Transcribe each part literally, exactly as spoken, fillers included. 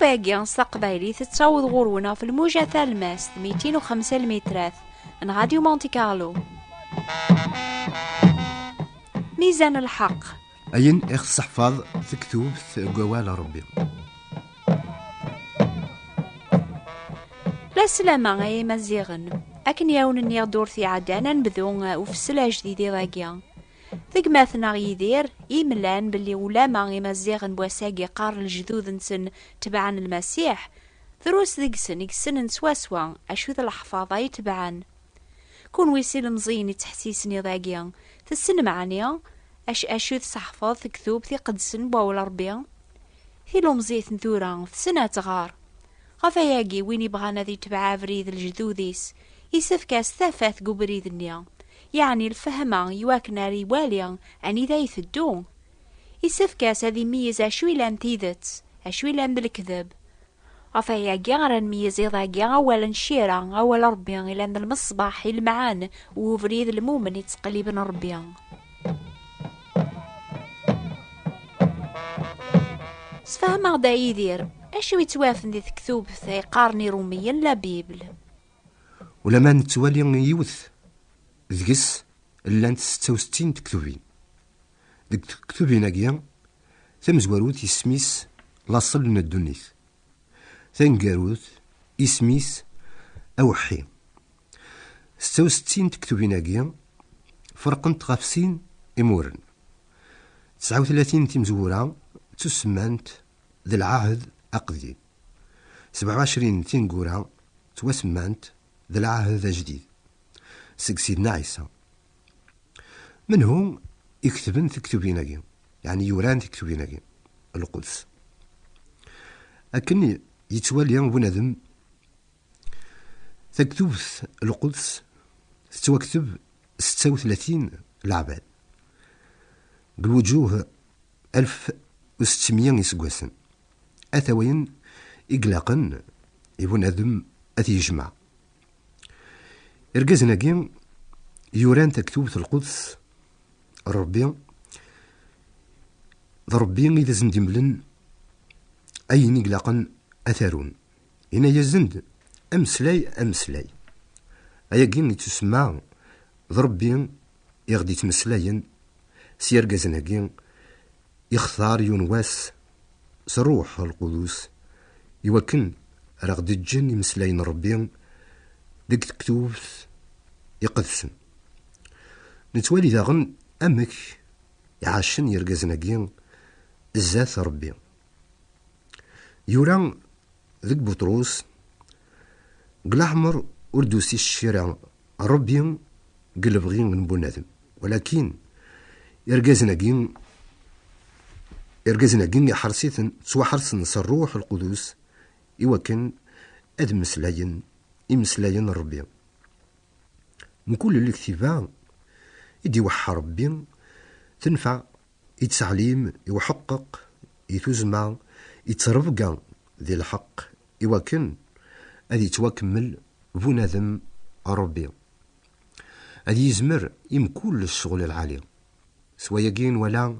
Ṣṣehba-agi s taqbaylit tettaweḍ ɣur-wen ɣef lmuja talmast mitin u xemsa lmitrat n Radio Monte Carlo. Mizan lḥeqq. Ayen i ɣ-tesseḥfaḍ tektubt deg wawal n Ṛebbi. La sslama ay Imaziɣen. Akken i awen-nniɣ ddurt iɛeddan, ad nebdu ufessel ajdid iḍ-agi. Deg gma-tneɣ Yidir, imlan belli ulama Imaziɣen n wass-agi qqaren lejdud-nsen tebɛen Lmasiḥ, drus deg-sen i yessnen swaswa acu d leḥfaḍa i tebɛen. Kunwi s ilemẓiyen ittḥessisen iḍ-agi, tessnem ɛni ac-, acu tesseḥfaḍ tektubt iqedsen n wawal Ṛebbi? Tilemẓit n tura tessen ad tɣer. Ɣef ayagi, win ibɣan ad itbeɛ abrid n lejdud-is, isefk-as tafat deg ubrid-nni, yeɛni lfehma, iwakken ar iwali anida iteddu. Isefk-as ad imeyyez acu ilan tidet, acu ilan d lekdeb. Ɣef ayagi ara nmeyyez iḍ-agi awal n ccira, awal Ṛebbi ilan d lmeṣbaḥ ilemɛen, u ubrid lmumen ittqelliben Ṛebbi. Sfehmeɣ-d a Yidir, acu yettwafen di tektubt ay qqaren Iṛumiyen la Bible? Ulama nettwali yiwet, deg-s llant setta u settin tektubin. Deg tektubin-agi, tamezwarut isem-is laṣel n ddunit. Taneggarut, isem-is aweḥḥi. Setta u settin tektubin-agi ferqent ɣef sin imuren. Tesɛa u tlatin timezwura ttusemman-t d lɛahed aqdim. Sebɛa u ɛecrin tineggura ttwasemman-t d lɛahed ajdid seg Sidna Ɛisa. Menhu i ketben tiktubin-agi, yeɛni yuran tiktubin-agi, Lquds? Akken yettwali bunadem, taktubt Lquds tettwakteb setta u tlatin leɛbad, deg lwuǧuh alef u settemya iseggasen. Ata wayen i ilaqen i bunadem ad t-yejmeɛ. Irgazen-agi yuran taktubt Lquds, Ṛebbi, d Ṛebbi i d asen-d-imlen ayen i ilaqen ad t-arun. Yenna-yasen-d: "Ameslay, ameslay." Ayagi ittusemma d Ṛebbi i ɣ-d-ittmeslayen s yergazen-agi, ixtar yiwen wass s Ṛṛuḥ Lqudus, iwakken ara ɣ-d-ǧǧen imeslayen n Ṛebbi deg tektubt iqedsen. Nettwali daɣen amek i ɛacen yergazen-agi zdat Ṛebbi. Yura deg Buṭrus: "Deg leɛmer ur d-usiccira Ṛebbi deg lebɣi n bunadem." Walakin irgazen-agi, irgazen-agi iḥers-iten, ttwaḥersen s Ṛṛuḥ Lqudus iwakken ad mmeslayen imeslayen n Ṛebbi. Mkul lektiba i d-iweḥḥa Ṛebbi tenfeɛ i ttɛlim, i uḥeqqeq, i tuzzma, i ttrebga di lḥeqq, iwakken ad yettwakemmel bunadem Ṛebbi, ad yizmer i mkul ccɣel lɛali. S wayagi nwala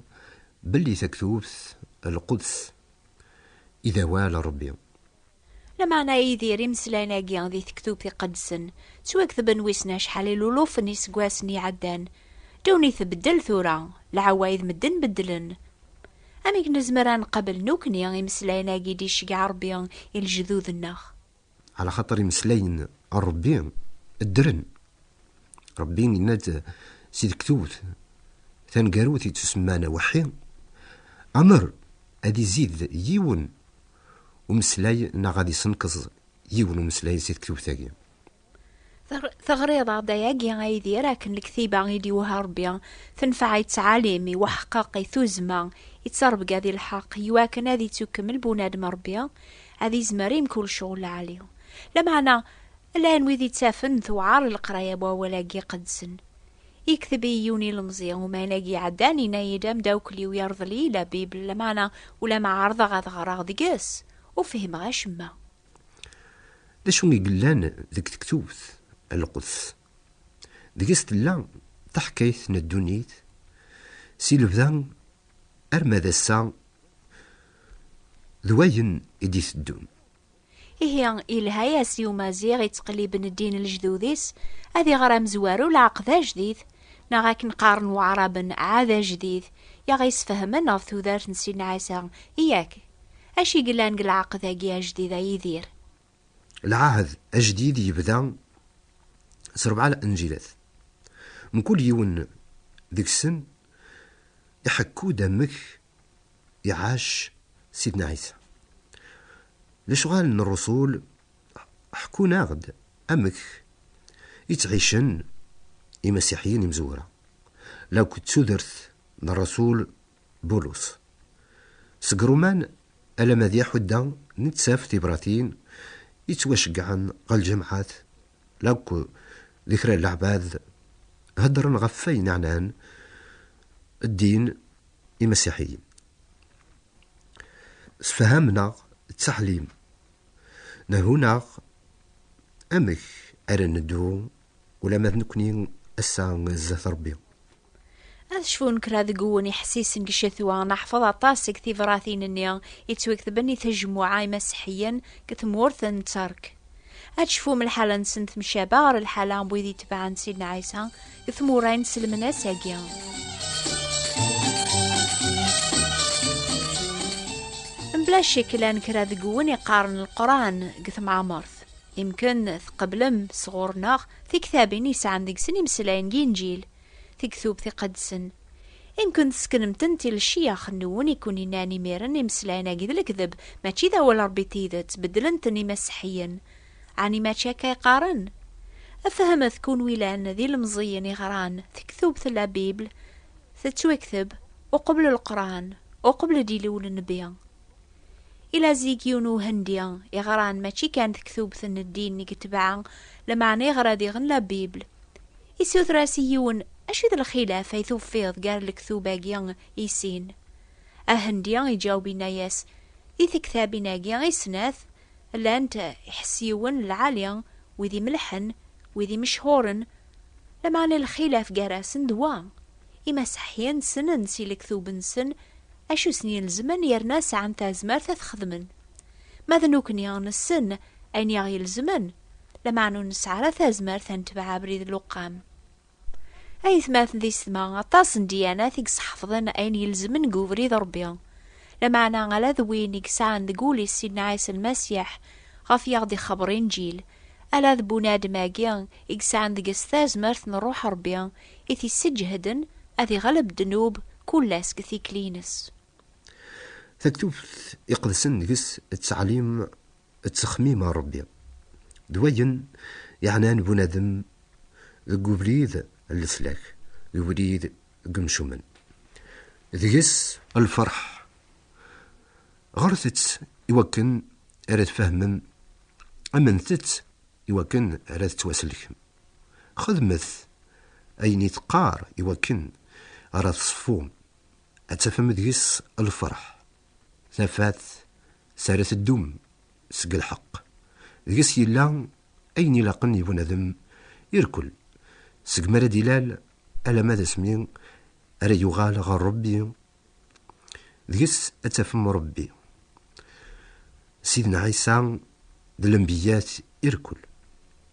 belli taktubt Lquds i d awal n Ṛebbi. Lameɛna Yidir, imeslayen-agi di tektubt iqedsen ttwaketben wissen acḥal ilulufen iseggasen iɛeddan. Ddunit tbeddel tura, lɛawayd medden beddlen. Amek nezmer ad nqabel nekkni imeslayen-agi d-iceggeɛ Ṛebbi i lejdud-nneɣ? Ɛla xaṭer imeslayen n Ṛebbi ddren. Ṛebbi yenna-d si tektubt taneggarut ittusemman aweḥḥi, amer ad izid yiwen umeslay neɣ ad isenkeẓ yiwen umeslay si tektubt-agi. Teɣ-, teɣriḍ-aɣ-d ayagi a Yidir akken lektiba i d-iwehha Ṛebbi tenfeɛ i ttɛalim, i uḥeqqeq, i tuzzma, i ttrebga di lḥeqq, iwakken ad ittukemmel bunadem Ṛebbi, ad izmer i mkul ccɣel lɛali. Lameɛna, llan wid ittafen tewɛer leqraya n wawal-agi iqedsen. Yekteb-iyi yiwen ilemẓi umayen-agi iɛeddan, yenna-yi-d: "Amdawkel-iw yerḍel-iyi la Bible, lameɛna ulamma ɛerḍeɣ ad ɣreɣ deg-s, ur fhimeɣ acemma." D acu i yellan deg tektubt Lquds? Deg-s tella taḥkayt n ddunit, si lebda arma d ass-a, d wayen i d-iteddun. Ihi, ilha-yas i umaziɣ ittqelliben ddin n lejdud-is ad iɣer amezwaru lɛeqd ajdid, neɣ akken qqaren waɛraben ɛad ajdid, i aɣ-isfehmen ɣef tudert n Sidna Ɛisa, yak? Acu i yellan deg lɛeqd-agi ajdid, a Yidir? Lɛahed ajdid yebda s rebɛa Lenǧilat. Mkul yiwen deg-sen iḥekku-d amek iɛac Sidna Ɛisa. Lecɣal n ṛṛusul ḥekkun-aɣ-d amek i ttɛicen imasiḥiyen imezwura, lakk d tudert n ṛṛusul Bulus. Seg Ṛuman alamma d Yaḥudda, nettaf tibratin yettwaceggɛen ɣer lǧemɛat, lakk d kra n leɛbad heddren ɣef wayen ɛnan ddin imasiḥiyen. Sfehamen-aɣ ttaḥlim, nehhun-aɣ amek ara neddu ulamma d nekni ass-a zdat Ṛebbi. Ad cfun kra deg-wen iḥessisen deg ccetwa, neḥfeḍ aṭas seg tibratin-nni yettwaketben i tejmuɛa imaseḥḥiyen deg tmurt n Tterk. Ad tecfum lḥala-nsen temcaba ɣer lḥala n wid itebɛen Sidna Ɛisa deg tmura ineslmen ass-agi. Mebla ccek, llan kra deg-wen iqqaren Leqran deg temɛemert. Imken tqeblem sɣur-neɣ tiktabin yesɛan deg-sen imeslayen n Yinǧil, Tektubt Iqedsen. Imken tesknem-tent i lecyax-nwen i kun-innan imiren imeslayen-agi d lekdeb, mačči d awal Ṛebbi d tidet, beddlen-ten imaseḥḥiyen. Ɛni mačči akka i qqaren? Fehmet kunwi llan d ilemẓiyen iɣran tektubt la Bible tettwakteb uqbel Leqran, uqbel d-ilul nnbi. Ila zik yiwen uhendi iɣran mačči kan tektubt n ddin i yetbeɛ, lameɛna iɣra diɣen la Bible. Isuter-as i yiwen: "Acu d lxilaf ay tufiḍ gar lektub-agi i sin?" Ahendi iǧaweb, inna-yas: "Di tektabin-agi i snat, llant iḥessiwen lɛali, wid imelḥen, wid imechuren, lameɛna lxilaf gar-asen d wa: imaseḥḥiyen ssnen si lektub-nsen acu sen-ilezmen, yerna sɛan tazmert ad t-xedmen. Ma d nekkni nessen ayen i aɣ-ilezmen, lameɛna ur nesɛi ara tazmert ad netbeɛ abrid n luqam." Aytmaten d yessetma, aṭas n ddyanat i yesḥefḍen ayen ilezmen deg ubrid n Ṛebbi. Lameɛna ala d win i yesɛan deg wul-is Sidna Ɛisa Lmasiḥ, ɣef i aɣ-d-ixebber Inǧil, ala d bunadem-agi i yesɛan deg-s tazmert n Ṛṛuḥ n Ṛebbi i t-isseǧhden ad iɣleb ddnub kul ass deg tikli-ines. Taktubt Iqedsen deg-s ttɛlim d ttexmim n Ṛebbi, d wayen yeɛnan bunadem deg ubrid n leslak, d ubrid n yemcumen. Deg-s lferḥ. Ɣret-tt iwakken ara tfehmem, amnet-tt iwakken ara tettwaselkem. Xedmet ayen i teqqar iwakken ara teṣfu, ad tafem deg-s lferḥ, tafat s ara teddum seg lḥeqq. Deg-s yella ayen ilaqen i bunadem irkel, segmi ara d-ilal alamma d asmi ara yuɣal ɣer Ṛebbi. Deg-s ad tafem Ṛebbi, Sidna Ɛisa d lenbiyyat irkel.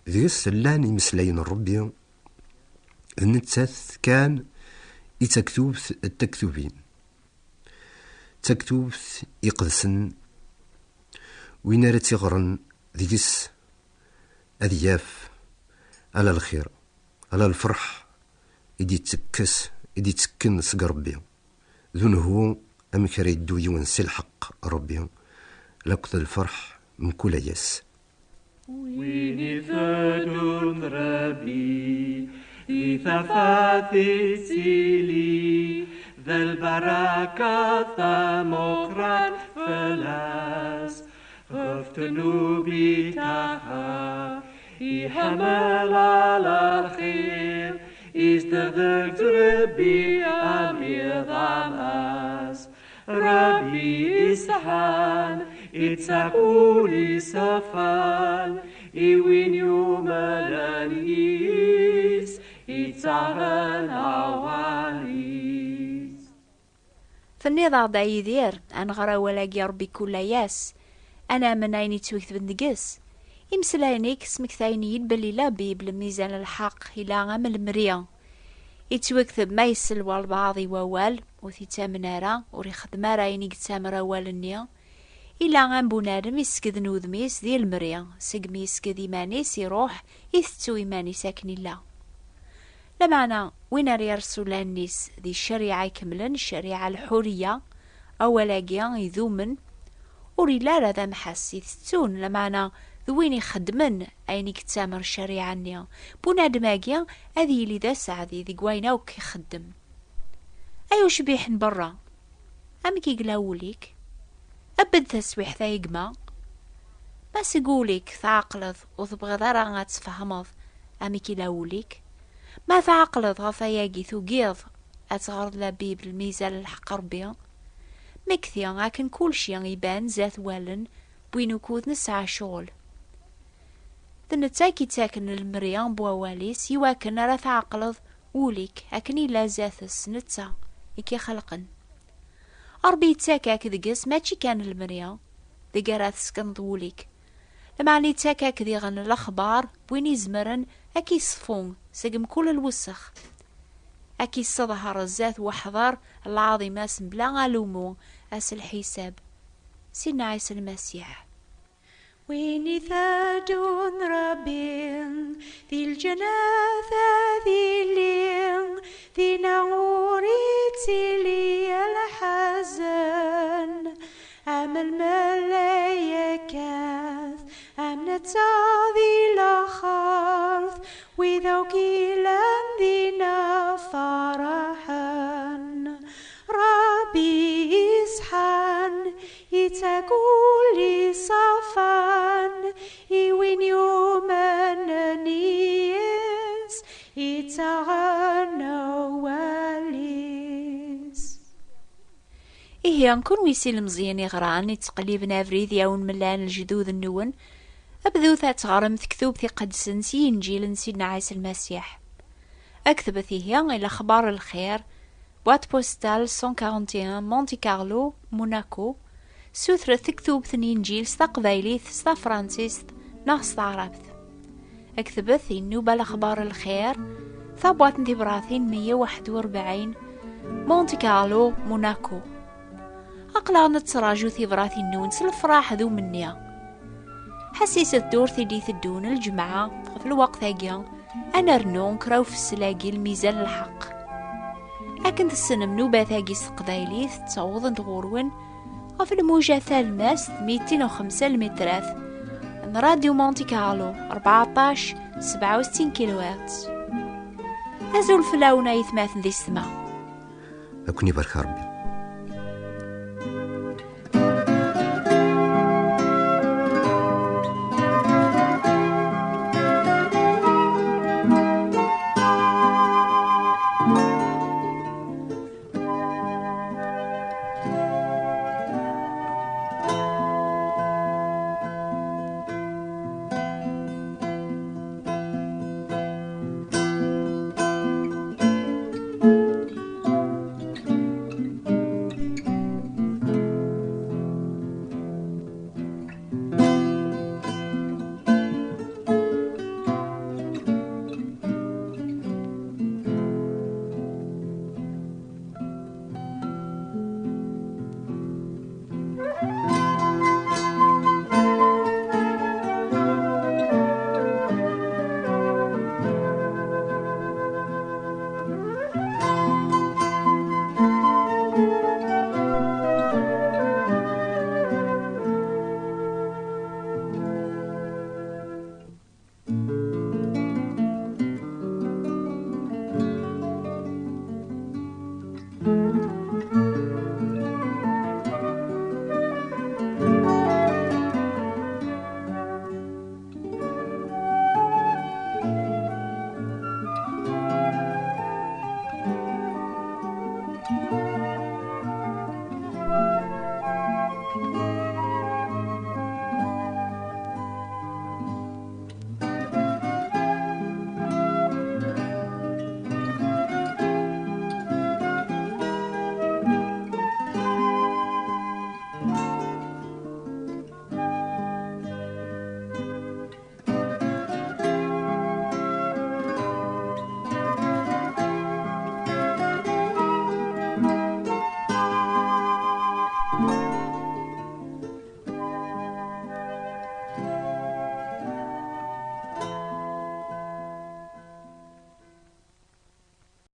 Deg-s llan imeslayen n Ṛebbi, d nettat kan i d taktubt n taktubin, d taktubt iqedsen. Win ara tt-iɣren deg-s ad yaf ala lxir, ala lferḥ i d-ittekkes, i d-ittekken seg Ṛebbi. D unhu amek ara yeddu yiwen si lḥeqq Ṛebbi, lakked lferḥ mkul ass. Win iteddun d Ṛebbi, di tafat ittili, d lbaraka tamuqrant fell-as. Ɣef ddnub itaxa, iḥemmel ala lxir, izdeɣ deg Ṛebbi am iḍam-as. Ṛebbi iṣeḥḥan, ittaq ul isafan, i win yumnen yis, ittaɣen awal-is. Tenniḍ-aɣ-d, a Yidir, ad nɣer awal-agi Ṛebbi kul ass, ad namen ayen yettwaketben deg-s. Imeslayen-ik smektayen-iyi-d belli la Bible, mizan n lḥeqq, ila am lemri. Yettwakteb ma yessel walbeɛḍ i wawal, ur t-yettamen ara, ur ixeddem ara ayen i yettamer awal-nni, ila am bunadem yessekden udem-is di lemri, segmi yesseged iman-is iruḥ, itettu iman-is akken illa. Lameɛna, win ara yerṣu allen-is di ccariɛa ikemlen, ccariɛa lḥuriya, awal-agi idumen, ur yelli ara d amḥas itettun, lameɛna d win ixeddmen ayen i yettamer ccariɛa-nni. Bunadem-agi ad yili d aseɛdi deg wayen akk ixeddem. Ay ucbiḥ n berra, amek i yella wul-ik? Abbed taswiḥt, ay gma. Ma seg wul-ik tɛeqleḍ ur tebɣiḍ ara ad tfehmeḍ amek yella wul-ik, ma tɛeqleḍ ɣef wayagi tugiḍ ad teɣreḍ la Bible, mizan n lḥeqq Ṛebbi, mekti akken kulci iban zdat wallen n win ukud nesɛa ccɣel. D netta i k-ittaken lemri n wawal-is iwakken ara tɛeqleḍ wul-ik akken yella zdat-s netta i k-ixelqen. Ṛebbi yettak-ak deg-s mačči kan lemri deg ara teskenḍ wul-ik, lameɛna yettak-ak diɣen lexbar n win izemren ad k-iṣfu seg mkul lwessex, ad k-isseḍher zdat weḥder lɛaḍima-s mebla alumu, ass lḥisab, Sidna Ɛisa Lmasiḥ. Win iteddun Ṛebbi di lǧennet ad yili, dinna ur ittili lḥazen, am lmalaykat, am netta di laxert, wid akk illan dinna ferḥen. Ṛebbi iṣeḥḥan, ittak ul iṣafan i win yumnen yes, ittaɣen awal-is. Ihi, kunwi s ilemẓiyen iɣran ittqelliben abrid i awen-mlan lejdud-nwen, bdut ad teɣrem tektubt iqedsen s yinǧil n Sidna Ɛisa Lmasiḥ. Aktbet ihi i Lexbar n Lxir, boîte postale cent quarante et un, Monte Carlo, Monaco. Sutret tektubt n yinǧil s taqbaylit, s tafransist neɣ s taɛrabt. Aktbet i nnuba Lexbar n Lxir, tabwaṭ n tibratin meyya u waḥed u rebɛin, Monte Carlo, Monaco. Aql-aɣ nettraǧu tibratin-nwen s lefraḥ d umenni. Ḥassiset ddurt i d-iteddun lǧemɛa ɣef lweqt-agi, ad nernu kra ufessel-agi lmizan n lḥeqq. Akken tessnem, nnubat-agi s teqbaylit ttawḍent ɣur-wen ɣef lmuja talmast mitin u xemsa lmitrat n Radio Monte Carlo, rbeɛṭac sebɛa u settin kilohertz. Azul fell-awen, ay atmaten d yessetma. Ad ken-ibarek Ṛebbi.